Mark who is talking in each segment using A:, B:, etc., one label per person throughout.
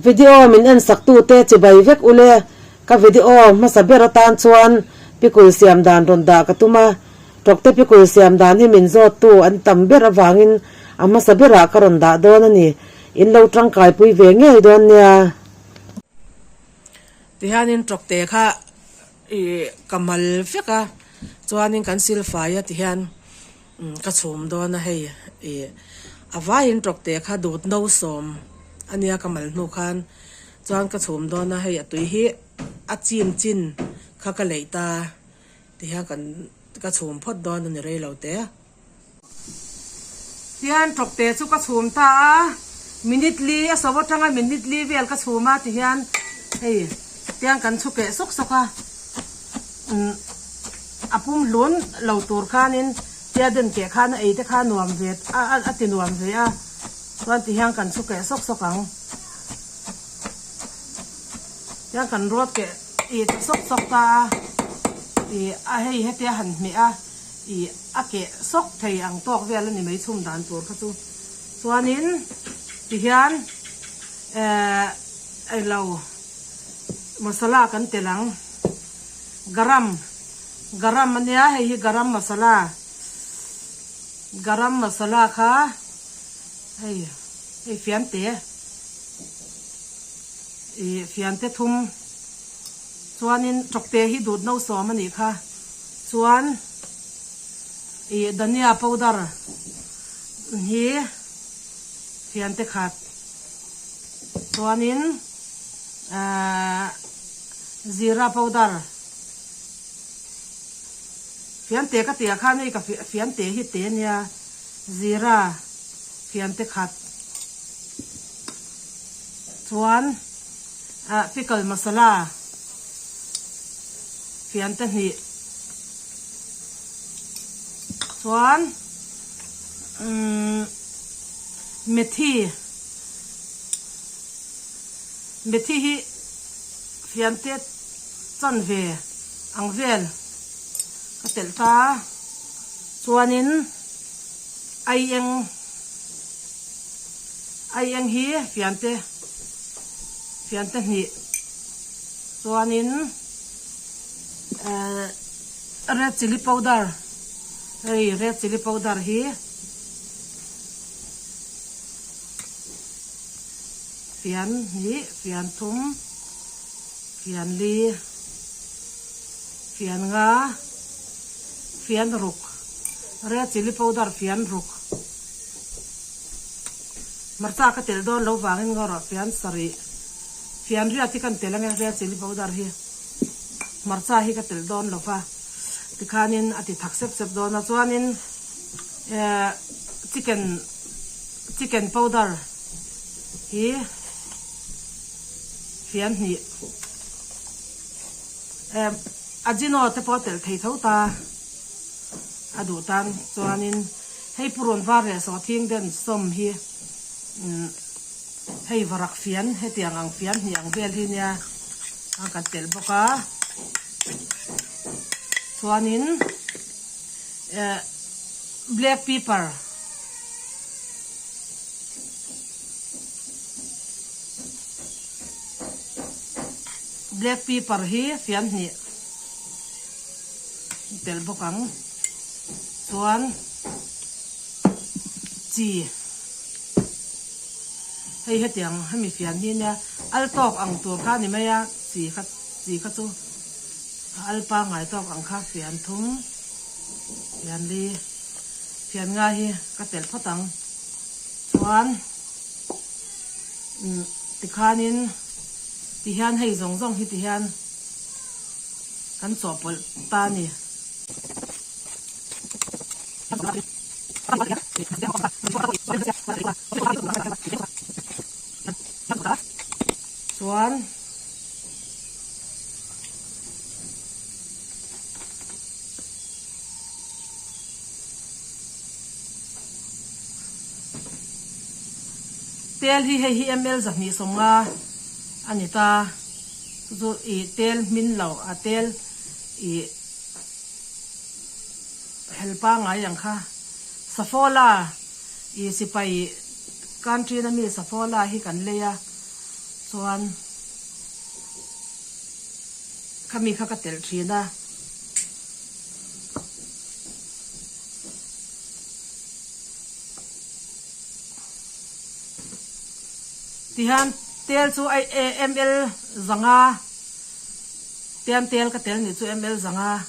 A: Video min en sak tute chibai vek ule, ka video hmasa ber atan chuan pikul siam dan rawn dah ka tum a, Tawkte pikul siam dan hi min zawt tu an tam ber avangin a hmasa berah ka rawn dah dawn a ni, in lo tangkai pui ve ngei dawn nia.
B: Tihianin tawkte kha ih ka mal vek a, chuanin kan silfai a tihian. Ka chhum dawn a hei ih a vaiin tawkte kha dut no sawm a nia ka mal hnu khan chuan ka chhum dawn a hei a tui hi a chim chin kha ka leih ta tihian kan ka chhum phawt dawn a ni rei lo te. Tihian tawkte chu ka chhum ta a minute li a sawm atanga minute li vel ka chhum a tihian hei tihian kan chhu keh sawk sawk a umm. A pum hlun lo tur khanin tia den keh khan a ei te kha nuam ve a a ti nuam ve a, chuan ti hian kan chhu keh sawk sawk ang. Tihian kan rawt keh ih ta sawk sawk ta a, ih a hei hetia han hmeh a, ih a keh sawk thei ang tawk vel a ni mai chhum dan tur kha chu. Chuanin ti hian eh ilo masala kan telh ang. Garam garam a nia hei hi garam masala garam masala kha hei hei fiante ih fiante thum chuanin tawkte hi dut no sawm a nih kha chuan ih dhania powder hi fiante khat chuanin ahh. Zira powder fiante ka tia khan hei ka fiante hi te ania zira fiante khat chuan ah pickle masala fiante hnih chuan umm methi methi hi. Fiante chan ve ang vel ka telh ta a, chuanin ai eng ai eng hi fiante fiante hnih chuanin ehh red chilli powder hei red chilli powder hi. Fian hnih, fian thum, fian li, fian nga, fian ruk, red chilli powder fian ruk, hmarcha ka telh dawn lo vangin ngaw rawh fian sarih, fian riat hi kan telh ange red chilli powder hi hmarcha hi ka telh dawn lo va tikhanin a ti thak sep sep dawn a chuanin eh chicken chicken powder. Hi fian hnih em ajino te pawh a telh thei tho ta a duh tan chuanin hei purun var leh sawhthing den sawm hi umm hei varak fian hetiang ang fian hnih ang vel hi nia a kan telh bawk a chuanin eh black pepper. Black pepper hi fian hnih telh bawk ang chuan chi hei hetiang hemi fian hi nia al tawk ang tur kha a ni mai a chi kha chi kha chu a al pangngai tawk ang kha fian thum fian li. Fian nga hi ka telh phawt ang. Chuan umm tikhanin tihian hei zawng zawng hi tihian kan chawhpawlh ta a ni. Chuan. Tel hi hei hi ml 250 a ni ta chu chu ih tel hmin lo a tel ih hel pangngai ang kha Saffola ih sipai country na mi Saffola hi kan lei a. Chuan khami kha ka telh thin a. Tihian tel chu ml 500 tian tel ka tel nih chu ml 500.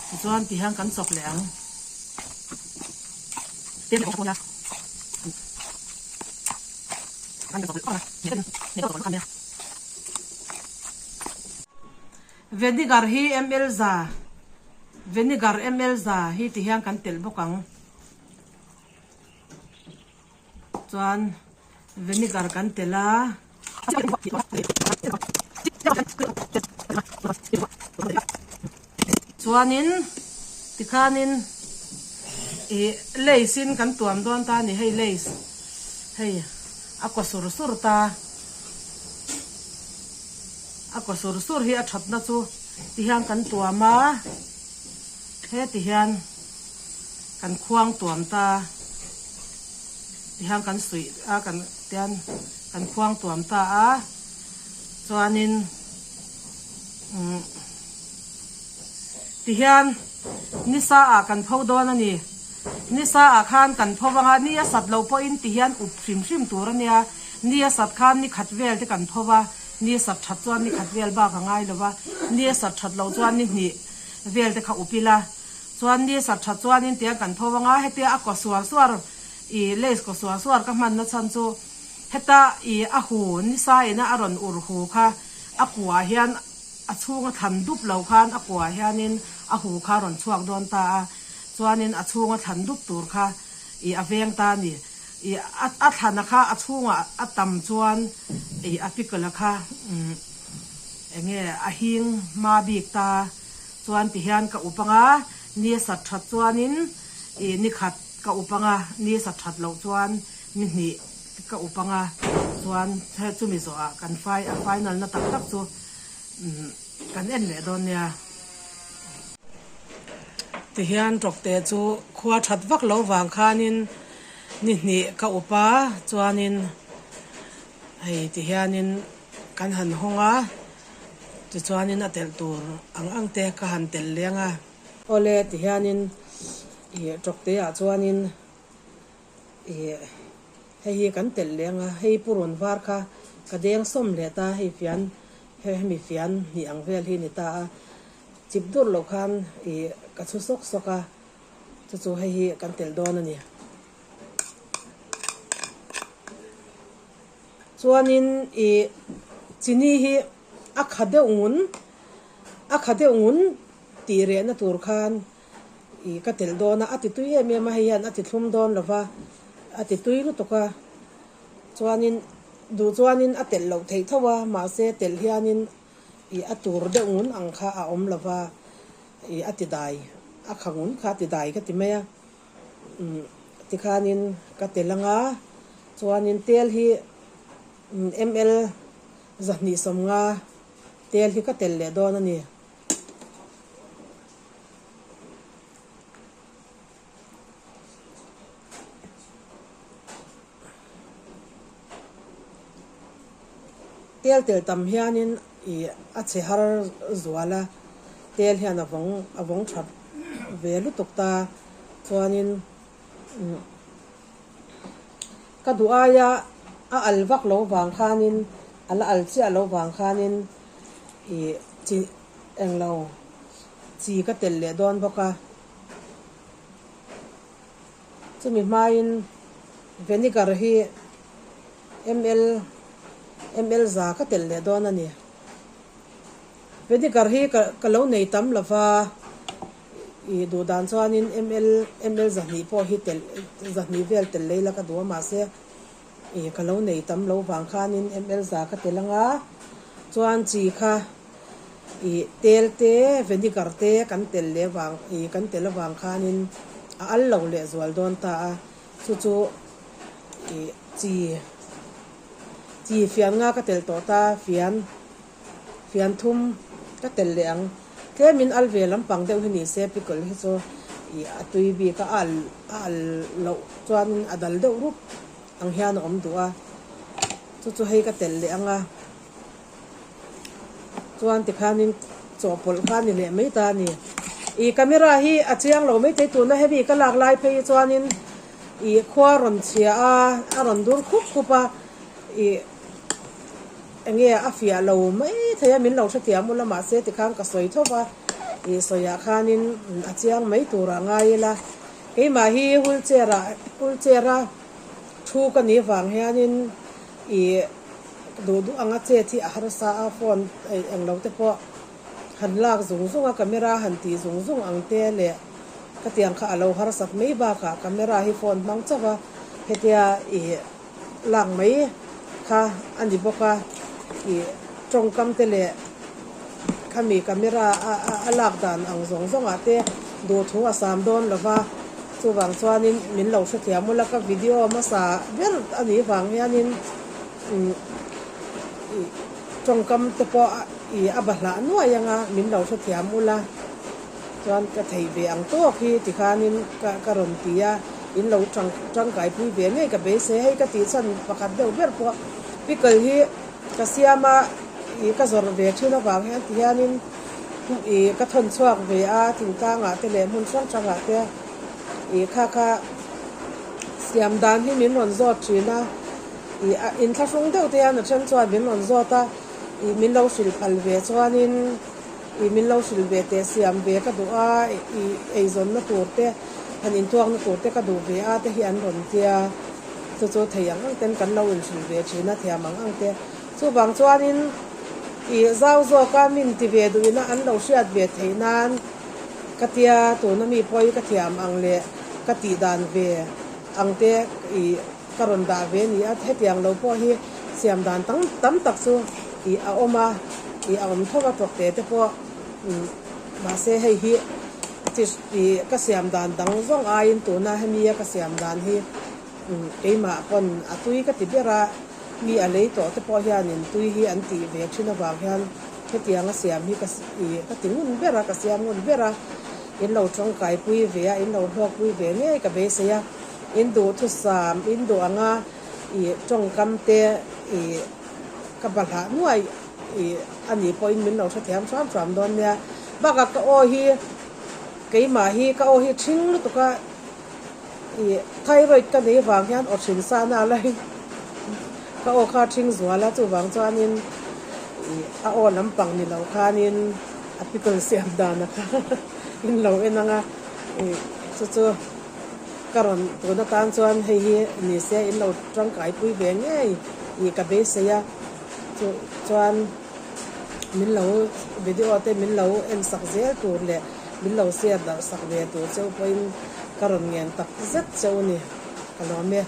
B: Tichuan tihian kan chawk leh ang. Vinegar hi ml za vinegar ml za hi ti hian kan telh bawk ang chuan vinegar kan telh a. Chuanin tikhanin ih lace in kan tuam dawn ta a ni hei lace hei a kaw sur sur ta a kaw sur sur hi a thatna chu tihian kan tuam a heti hian kan khuang tuam ta. Tihian kan suih a kan tian kan khuang tuam ta a chuanin umm tihian nisa ah kan pho dawn a ni nisa ah khan kan pho vang a ni a sat loh pawhin tihian up hrim hrim tur a nia ni a sat khan ni khat vel te kan pho va ni a sat that chuan ni khat vel bak a ngai lo va ni a sat that loh chuan ni hnih vel te kha up ila. Chuan ni sat that chuanin tiang kan tho anga hetia a kaw suar suar ih lace kaw suar suar ka hmanna chhan chu heta ih a hu nisa ina a rawn ur hu kha a kuah hian a chhunga thlan dup lo khan a kuah hianin a hu kha a rawn chhuak dawn ta a chuanin a chhunga thlan dup tur kha ih a veng ta a ni ih a thlana kha a chhungah a tam chuan ih a pickle a kha umm enge a hing hma bik ta. Chuan tihian ka up anga, ni a sat that chuanin ih ni khat ka up anga, ni a sat that loh chuan ni hnih ka up anga, chuan chumi zawhah kan fai a final na tak tak chu kan en leh dawn nia. Tihian tawkte chu khua that vak lo vang khanin ni hnih ka up a, chuanin hei tihianin kan han hawng a. Tichuanin a telh tur ang ang te ka han telh leng a. Awle tihianin ih tawkte ah chuanin ih hei hi kan telh leng a, hei purun var kha ka deng sawm leh ta hei fian hemi fian hnih ang vel hi ni ta a, chip dur loh khan ih ka chhu sawk sawk a, chu chu hei hi kan telh dawn a ni. Chuanin ih chini hi a kha deuh ngun a kha deuh ngun tih rehna tur khan ih ka telh dawn a, a ti tui em em a hei hian a ti thlum dawn lo va, a ti tui lutuk a. Chuanin duh chuanin a telh loh theih tho a, mahse telh hianin ih a tur deuh ngun ang kha a awm lo va, ih a ti dai a kha ngun kha a ti dai ka ti mai a. Umm tikhanin ka tel anga chuanin tel hi ml 250 tel hi ka tel leh dawn a ni. Tel tel tam hianin ih a chhe har zual a, tel hian a vawng a vawng tha ve lutuk ta chuanin umm ka duh aia a al vak lo vang khanin a la al chiah lo vang khanin ih chi englo chi ka tel leh dawn bawk a. Chumi hmain vinegar hi ml ml za ka telh leh dawn a ni. Vinegar hi ka ka lo nei tam lo va, ih duh dan chuanin ml ml 200 pawh hi telh 200 vel telh lei la ka duh a mahse ih ka lo nei tam lo vang khanin ml za ka telh anga chuan chi kha Ih tel te, vinegar te kan tel leh vang ih kan tel avang khanin a al lo leh zual dawn ta a, chu chu ih chi chi fian nga ka tel tawh ta, fian fian thum ka tel leh ang. Tlemin al ve lampang deuh hi ni se pickle hi chu Ih a tui bik a, a al a al loh chuanin a dal deuh rup ang hian a awm duh a, chu chu hei ka telh leh ang a, chuan tikhanin chawhpawlh kha a ni leh mai ta a ni. Ih camera hi a chiang lo maithei tuna hemi ka lak lai phei hi chuanin ih khua a rawn chhia a, a rawn dur khup khup a, ih. Eng nge a fiah lo mai thei a, min lo hrethiam ula mahse tikhan ka sawi tho va, ih sawiah khanin a chiang mai turah ngai ila, keimah hi wheelchair ah wheelchair a thu ka nih vang hianin ih duh duh anga chet hi a harsa a, phone eng lo te pawh han lak zung zung a, camera han tih zung zung ang te leh khatiang kha a lo harsat mai bakah camera hi phone hmang chauh a, hetia ih. Lak mai kha a ni bawk a, ih tawngkam te leh khami camera a a lak dan ang zawng zawng ah te duhthu a sam dawn lo va, chuvang chuanin min lo hrethiam ula ka video hmasa ber a nih vang hianin umm ih tawngkam te pawh ih a bahlah nuai anga min lo hrethiam ula. Chuan ka thei ve ang tawk hi tikhanin ka ka rawn ti a, in lo tang tangkaipui ve ngei ka beisei. Hei ka tih chhan pakhat deuh ber pawh pickle hi ka siam a, ih ka zawrh ve thin avang hian ti hianin ih ka thawn chhuak ve a thingtlangah te leh hmun hrang hrangah te ih kha kha siam dan hi min rawn zawt thin a, ih a inthlahrung deuh te hian a then chuan min rawn zawt a, ih min lo hrilh phal ve chuanin. Ih min lo hrilh ve teh siam ve ka duh a, ih eizawnna tur te, han intuakna tur te ka duh ve a te hi an rawn tia, chu chu thei ang ang ten kan lo inhrilh ve thin a thiam ang ang te. Chuvang chuanin ih zau zawka min ti ve duhina an lo hriat ve theih nan ka tia tuna mi pawh hi ka thiam ang leh ka tih dan ve ang te ih ka rawn dah ve a ni a, hetiang lo pawh hi siam dan tam tam tak chu ih a awm a, ih a awm tho a tawk te te pawh umm mahse hei hi chi ih ka siam dan dang zawng aiin tuna hemi a ka siam dan hi umm keimah pawn a tui ka ti ber a, mi a lei tawh te pawh hianin tui hi an tih ve thin avang hian hetiang a siam hi ka ih ka ti ngun ber a, ka siam ngun ber a, in lo tawngkaipui ve a, in lo hlawkpui ve ngei ka beisei a. In duhthusam, in duh anga i tawngkam te i ka bahlah nuai i a nih pawhin min lo hrethiam hram hram dawn nia. Bakah ka aw hi keimah hi ka aw hi ṭhing lutuk a, i thyroid ka nei vang hian aw ṭhin sa na laiin ka aw kha a ṭhing zual a, chuvang chuanin i a aw lampang ni lo khanin a pickle siam dan a kha in lo en ang a, i chu chu. Ka rawn tun atan chuan hei hi ni se in lo tangkaipui ve ngei tih ka beisei a, chu chuan min lo video te min lo en sak zel tur leh min lo share darh sak ve tur cheu pawhin ka rawn ngen tak zet cheu a ni, ka lawm e.